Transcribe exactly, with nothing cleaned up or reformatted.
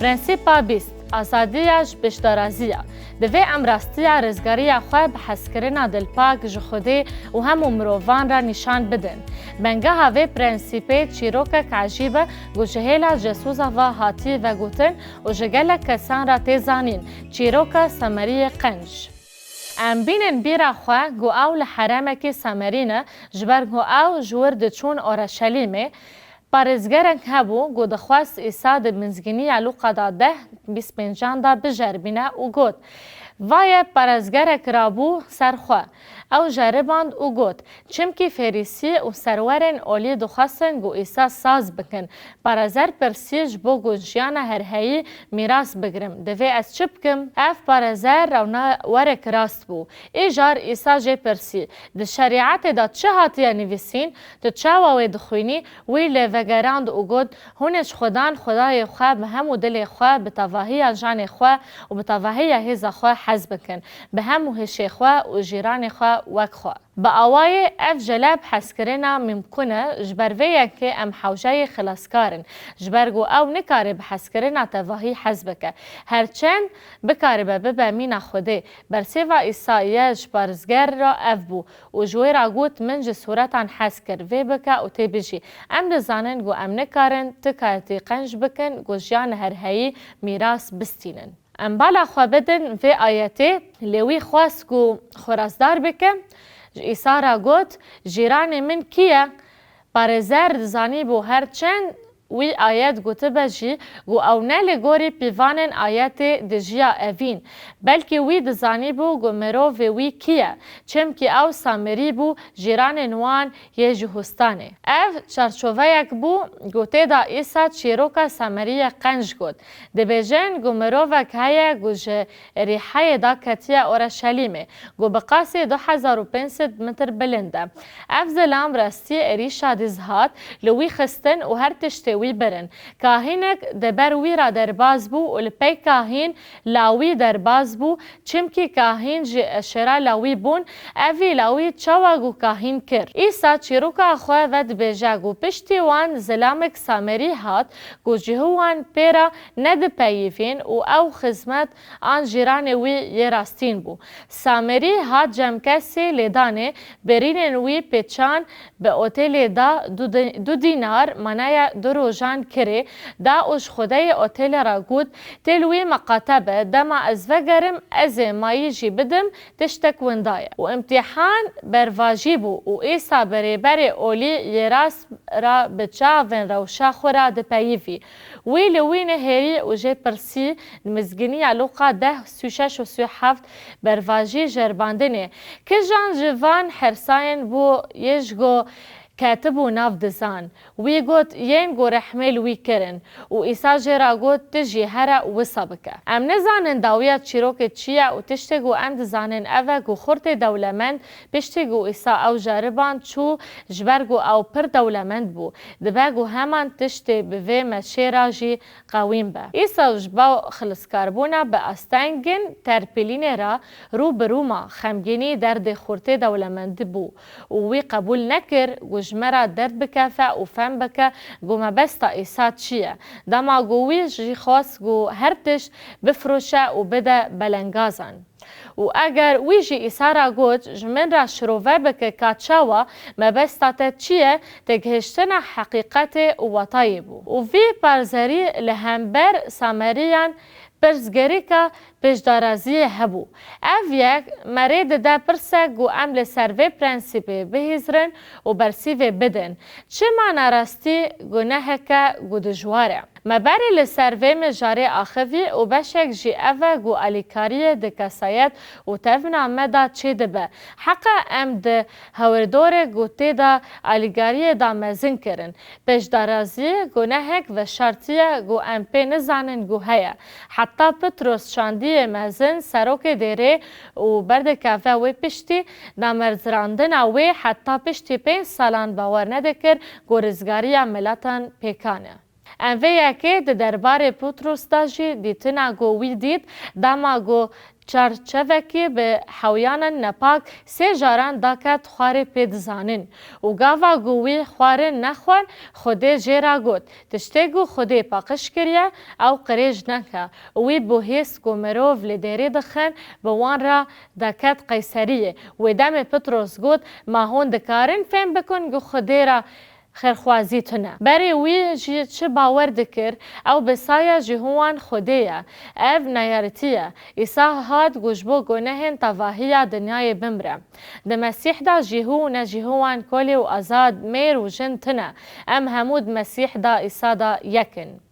Prensîpa bîst, azadiya ji piştdaraziya. Divê em rastiya rizgariya xwe bi hezkirina dilpak ji Xwedê û hemû mirovan re nîşan bidin. Bengeha vê prensîpê çîrokek ecîb e ku ji hêla Cesûza ve hatiye vegotin û ji gelek kesan re tê zanîn, çîroka Sameriyê qenc. Em bînin bîra xwe ku ew li herêmekî Samerî ne, ji ber ku ew ji wir diçûn Oreşelîmê. Parêzgerek hebû ku dixwest Îsa di Mizgîniya Lûqa de deh, bîst pêncan de bijeribîne û got, Vaye parêzgerek rabû ser xwe. Ew ceriband û got, Çimkî Fêrîsî û serwerên olî dixwestin ku Îsa saz bikin. Parêzer pirsî, Ji bo ku jiyana herheyî mîras bigirim, divê ez çi bikim? Ev parêzer rewna werek rast bû. Îcar Îsa jê pirsî, Di şerîetê de çi hatiye nivîsîn? Tu çawa wê dixwînî? Wî lê vegerand û got, Hûn ê ji Xudan Xwedayê xwe bi hemû dilê xwe, bi tevahiya janê xwe û bi tevahiya hêza xwe hez bikin, bi hemû hişê xwe û jîranê xwe wek xwe. Bi awayê ev jele bi hezkirina mimkun e, ji ber vê yekê em hewceyê xilaskar in, ji ber ku ew nikare bi hezkirina tevahî hez bike, her çend bikaribe bibe mîna Xwedê. Bersêva Îsayê ji parêzger re ev bû û ji wê re got, Min ji sûretan hez kir, vê bike û tê bijî. Em dizanin ku em nikarin ti karetî qenc bikin ku jiyana herheyî mîras bistînin. Em bala xwe bidin vê ayetê, lê wî xwest ku xwe rastdar bike. Ji Îsa re got, Jîranê min kî ye? Parêzer dizanîbû her çend wî ayet gotibe jî ku ew ne li gorî pîvanên ayetê dijiya evîn, belkî wî dizanîbû ku mirovê wî kî ye, çimkî ew Samerî bû, jîranên wan yê ji Hûstanê. Ev çarçoveyek bû ku tê de Îsa çîroka Sameriyê qenc got. Dibêjin ku mirovek heye ku ji Rîheyê de ketiye Oreşelîmê, ku bi qasî du hezar û pênc sed metr bilind e. Ev zilam rastî êrîşa diz hat li wî xistin û her tiştê wî birin. Kahînek di ber wî re derbas bû û li pey kahîn Lawî derbas bû, çimkî kahîn ji eşêra Lawî bûn. Evî Lawî çawa ku kahîn kir? Îsa çîroka xwe vedibêje ku piştî wan zilamek Samerî hat ku cihû wan pê re nedipeyivîn û ew xizmet an jîranê wî yê rastîn bû. Samerî hat cem kesê lêdanê, birînên wî pêçan bi otelê da du di-, du dînar, manaya du rojan kirê da û ji xwedeyê otelê re got, Tê li wî miqate be, dema ez vegerim, ez ê mayî jî bidim, tiştek winda ye. Û îmtîhan bervajî bû û Îsa bi rêberê olî yê rast re bi çavên rewşa xwe re dipeyivî. Wî li wî nihêrî û jê pirsî, Mizgîniya Lûqa deh, sî û şeş û sî û heft, bervajî jerbandinê. Kijan ji van hersayên bû yê ji go ketibû nav dizan? Wî got, Yên ku rehmê li wî kirin. Û Îsa jê re got, Tu jî here wisa bike. Em nizanin dawiya çîrokê çi ye û tiştê ku em dizanin ev e ku xurtê dewlemend, piştî ku Îsa ew jeriban çû, ji ber ku ew pir dewlemend bû, dibe ku heman tiştê bi vê meşê re jî qewîn be. Îsa ji bo xiliskarbûna bi astengên terpîlînê re rû bi rû ma, xemgînî derdê xurtê dewlemendî bû û wî qebûl nekir ku ji me re derdbikeve û fem bike ku mebesta Îsa çi ye, dema ku wî jî xwest ku her tişt bifiroşe û bide belengazan. Û eger wî jî Îsa re got, Ji min re şirove bike ka çawa, mebesta te çi ye, te gihiştina heqîqetê û watayê bû. Û vî parzerî li hember Sameriyan pirsgirêka pêşdaraziyê hebû. Ev yek me rê dide pirsek ku em li ser vê prensîpê bihîzrin û bersîvê bidin. Çima narastî guneheke ku dijwar e? Me berê li ser vê mijarê axivî û beşek jî ev e ku alîkariyê di kesayet û tevna me de çêdibe. Heqa em di hewirdorê ku tê de alîkariyê de mezin kirin. Pêşdaraziyê gunehek veşartî ye ku em pê nizanin ku heye. Heta Petros çandiyê mezin serokê dêrê û berdikeve wê piştî, namerzirandina wê heta piştî pênc salan bawer nedikir ku rizgariya miletan pêkan e. Em vê yekê di derbarê Petros de jî dîtina ku wî dît, dema ku çarçevekî bi hewiyanan nepak sê caran daket xwarê pê dizanin û gava ku wî xwarin nexwar, Xwedê jê re got, tiştê ku Xwedê paqij kiriye, ew qirêj neke. Wî bû hêst ku mirov li dêrê dixin, bi wan re deket Qeyseriyê. Wê demê Petros got, ma hûn dikarin fêm bikin ku Xwedê re xêrxwazî tune. Berê wî jî çi bawer dikir, ew bi saya Jîhûwan Xwedê ye. Ev neyaritî ye. Îsa hat ku ji bo gunehên tevahiya dinyayê bimre. Di Mesîh de Jîhû û ne Jîhûwan, kolî û azad, mêr û jin tune. Em hemû di Mesîh de, Îsa de yek in.